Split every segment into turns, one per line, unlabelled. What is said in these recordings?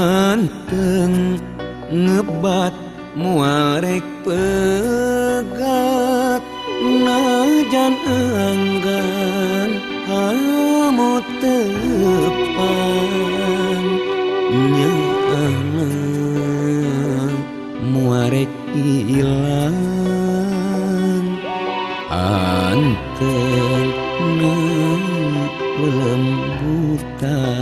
Anteng ngebat moal rek pegat najan enggan hamu tepan nyaana moal rek ilang anteng na lembutan.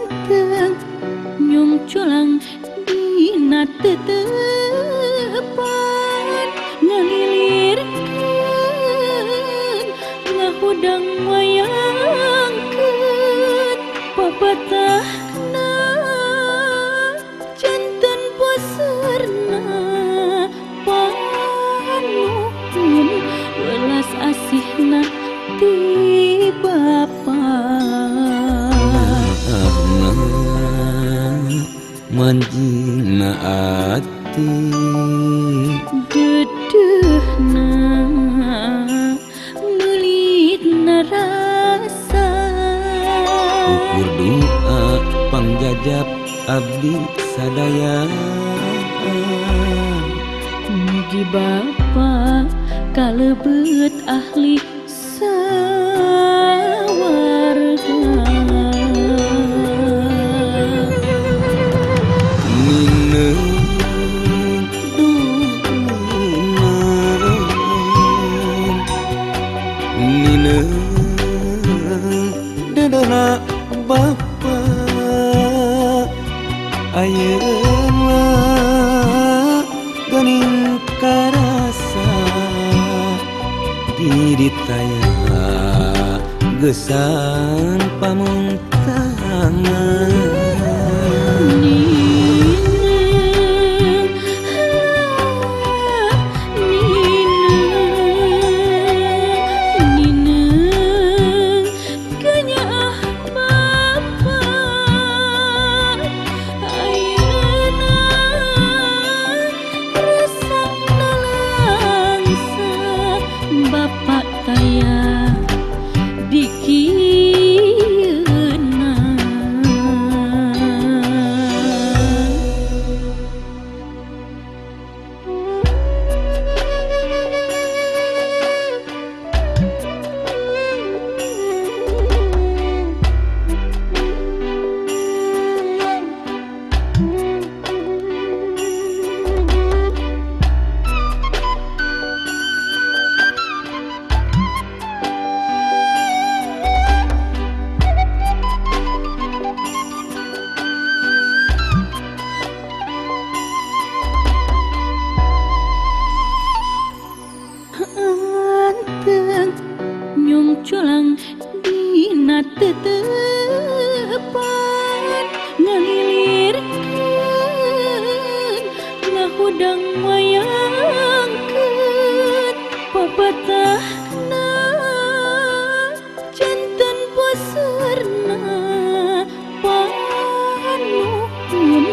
Anteng nyungculang dina tetepan ngalilirkeun ngahudang wayangkeun papatahna janten poserna panuhun welas asihna ti Bapa.
Manjina ati
dedehna meulitna rasa
ukur doa pangjajab abdi sadaya
mugi Bapa kalebet ahli sawarga.
Dedena Bapa ayeuna geuning karasa diri taya gesan pamuntangan.
Bapak taya dikieuna. Anteng nyungculang dina tetepan ngalilirkeun ngahudang wayangkeun papatahna janten poserna panuhun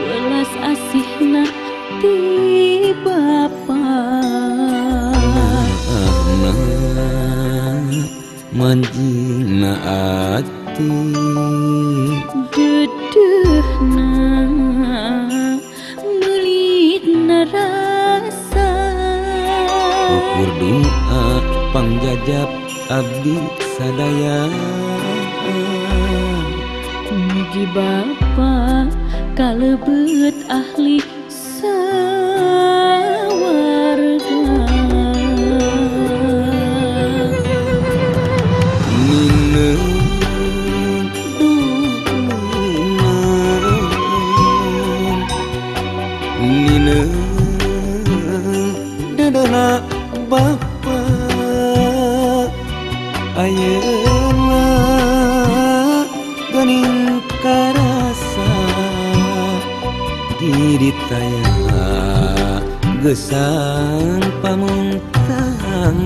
welas asihna ti Bapa.
Manjina ati
dedehna meulitna rasa
ukur doa pangjajab abdi sadaya
mugi Bapa kalebet ahli sawarga.
Dedena Bapa ayeuna geuning karasa diri taya gesan pamuntangan.